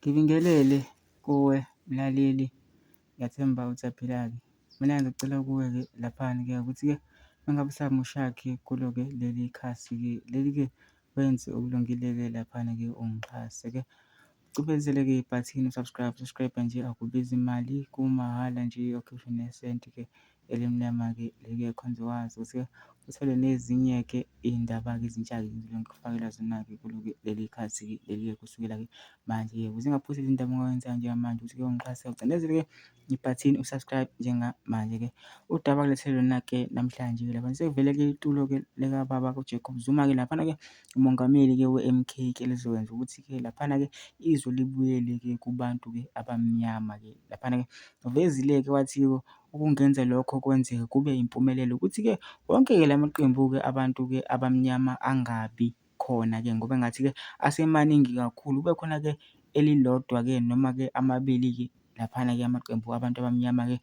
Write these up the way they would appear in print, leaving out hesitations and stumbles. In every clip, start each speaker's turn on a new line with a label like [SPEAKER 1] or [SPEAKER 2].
[SPEAKER 1] Ngibingelele kuwe mlaleli, ngiyathemba usaphila-ke. Mina ngicela kuwe-ke laphana-ke ukuthi-ke uma ngabe usamusha-ke kulo-ke leli khasi-ke leli-ke wenze okulungile-ke laphana-ke ungixhase-ke. Ucubezele-ke ibhathini subscribe nje, akubizi imali, kumahhala nje, ukhiphe nesenti-ke elimnyama-ke leli-ke khonze wazi ukuthi-ke uthole nezinye-ke iy'ndaba-ke ezintsha-ke ngikufakela zona-ke kulo-ke leli khasi-ke leli-ke kusukela-ke manje-ke ukuze ungaphuzi izindaba ongawenzayo njengamanje ukuthi-ke ungixhase ucindezele-ke ibhathini usubscribe njengamanje-ke. Udaba kulethele lona-ke namhlanje-ke lapha sekuvele-ke itulo-ke likababa uJacob Zuma-ke laphana-ke umongameli-ke we-M_K-ke elizokwenza ukuthi-ke laphana-ke izwe libuyele-ke kubantu-ke abamnyama-ke laphana-ke uvezile-ke wathi-ke ukungenza lokho kwenzeke kube yimpumelelo ukuthi-ke wonke-ke la maqembu-ke abantu-ke abamnyama angabi khona-ke ngoba engathi-ke asemaningi kakhulu. Kube khona-ke elilodwa-ke noma-ke amabili-ke laphana-ke amaqembu abantu abamnyama-ke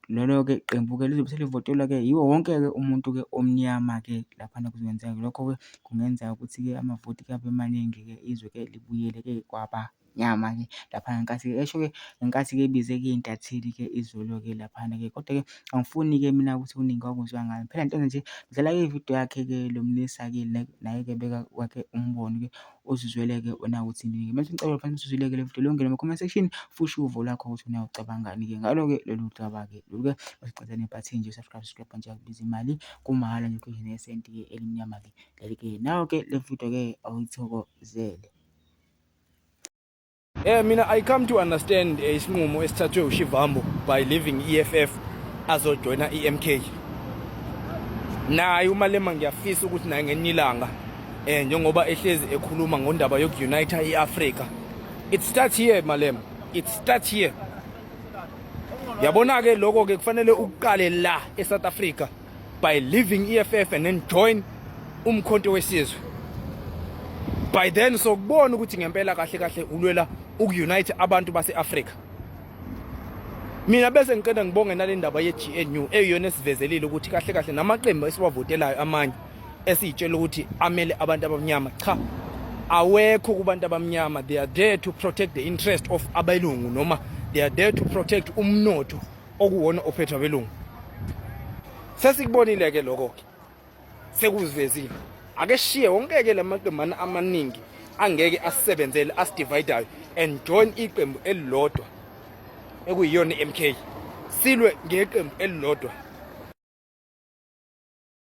[SPEAKER 1] lelo-ke qembu-ke lizobe selivotelwa-ke yiwo wonke-ke umuntu-ke omnyama-ke laphana kuzokwenzeka lokho-ke kungenza ukuthi-ke amavoti-ke abe maningi-ke izwe-ke libuyele-ke kwabanyama-ke laphana ngenkathi-ke esho-ke ngenkathi-ke ebizeke iy'ntatheli-ke izolo-ke laphana-ke. Kodwa-ke angifuni-ke mina ukuthi uningi wakuzwa ngami, phela nto nje ngidlala-ke ividiyo yakhe-ke lo mlisa-ke naye-ke beka wakhe umbono-ke ozizwele-ke onawe uthini-ke. Mase ngicela phansi usizwile-ke le vidiyo lonke comment section fusha uvo lakho ukuthi nawe ucabangani-ke ngalo-ke lolu daba-ke lolu-ke masicela nebhathini nje subscribe nje akubizi imali, kumahhala nje ukhiphe nesenti-ke elimnyama-ke leli-ke nawe-ke le vidiyo-ke awuyithokozele.
[SPEAKER 2] Mina I come to understand isinqumo esithathwe uShivambu by leaving EFF azojoina iMK. Naye uMalema ngiyafisa ukuthi naye ngelinye ilanga njengoba ehlezi ekhuluma ngondaba yokunita iAfrica. It starts here Malema. It starts here. Yabona ke lokho ke kufanele uqale la eSouth Africa by leaving EFF and then join umkhonto wesizwe. By then sokubona ukuthi ngempela kahle kahle ulwela ukunite abantu base-Africa. Mina bese ngicela ngibonge nale ndaba ye-GNU eyona esivezelile ukuthi kahle kahle namaqembu esiwavotelayo amanye esitshela ukuthi amele abantu abamnyama cha awekho kubantu abamnyama. They are there to protect the interest of abelungu noma they are there to protect umnotho okuwona ophethe abelungu. Sesikubonile ke lokho ke sekuzivezile. Ake shiye wonke-ke lamaqembu amaningi angeke asisebenzele asidividayo and join iqembu elilodwa ekuyiyona iMK silwe ngeqembu elilodwa